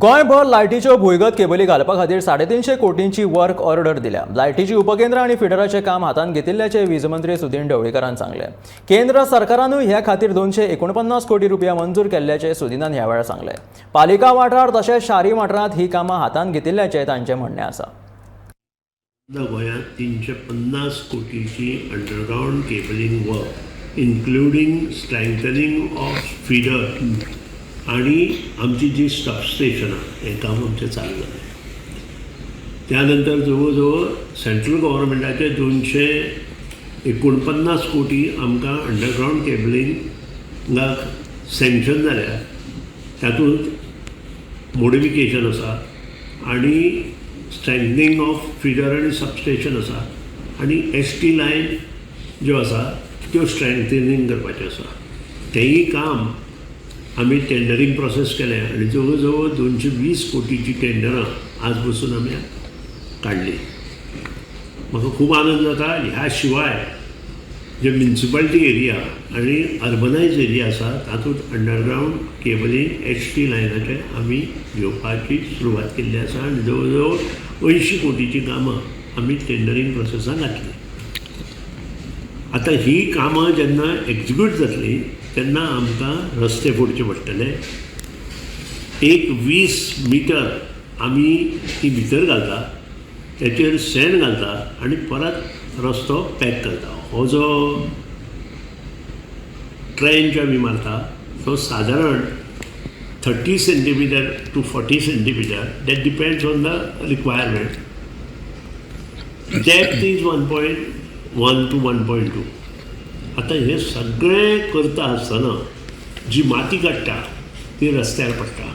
गोंयभर लायटीच्यो भुंयगत केबली घालपा खातीर 350 कोटींची वर्क ऑर्डर दिल्या. लायटीची उपकेंद्रां आनी फिडराचें काम हातांत घेतिल्ल्याचें वीज मंत्री सुदीन ढवळीकारान सांगलें. केंद्र सरकारानूय ह्या खातीर 249 कोटी रुपया मंजूर केल्ल्याचें सुदीनान ह्या वेळार सांगलें. पालिका वाठार तशेंच शारी वाठारांत ही कामां हातांत घेतिल्ल्याचें तांचें म्हणणें आसा. गोंयांत 350 कोटीची underground cabling work, including strengthening of feeder आणि आमची जी सबस्टेशनां, हें काम आमचें चालू जालें. त्यानंतर जवळ जवळ सेंट्रल गव्हर्मेंटाचे 249 कोटी आमकां अंडरग्रावंड केबलिंगाक सँक्शन जाल्या. तातूंत मॉडिफिकेशन आसा आणि स्ट्रेंथनिंग ऑफ फिडर आनी सबस्टेशन आसा आनी एच टी लायन ज्यो आसा त्यो स्ट्रेंथनिंग करपाच्यो आसा. तेंय काम आमी टेंडरींग प्रोसेस केलें आनी जवळ जवळ 220 कोटीची टेंडरां आज बसून आमी काडली. म्हाका खूब आनंद जाता. ह्या शिवाय जे म्युनिसिपालिटी एरिया आनी अर्बनायज एरिया आसा, तातूंत अंडरग्रावंड केबलिंग एच टी लायनाचे आमी घेवपाची सुरवात केल्ली आसा आनी जवळ जवळ 80 कोटीची कामां आमी टेंडरींग प्रोसेसाक घातली. आतां ही कामां जेन्ना एक्जिक्यूट जातली तेन्ना आमकां रस्ते फोडचे पडटले. एक 20 मिटर आमी ती भितर घालता, तेचेर सँड घालता आनी परत रस्तो पॅक करता. हो जो ट्रेंच आमी मारता तो सादारण 30 centimeter to 40 centimeter, that depends on the requirement. Depth is 1.1 to 1.2. आतां हें सगळें करता आसतना जी माती काडटा ती रस्त्यार पडटा.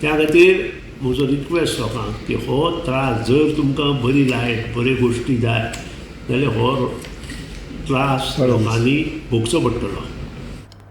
त्या खातीर म्हजो रिक्वेस्ट लोकांक की हो त्रास, जर तुमकां बरी लायट, बऱ्यो गोश्टी जाय जाल्यार हो त्रास लोकांनी भोगचो पडटलो.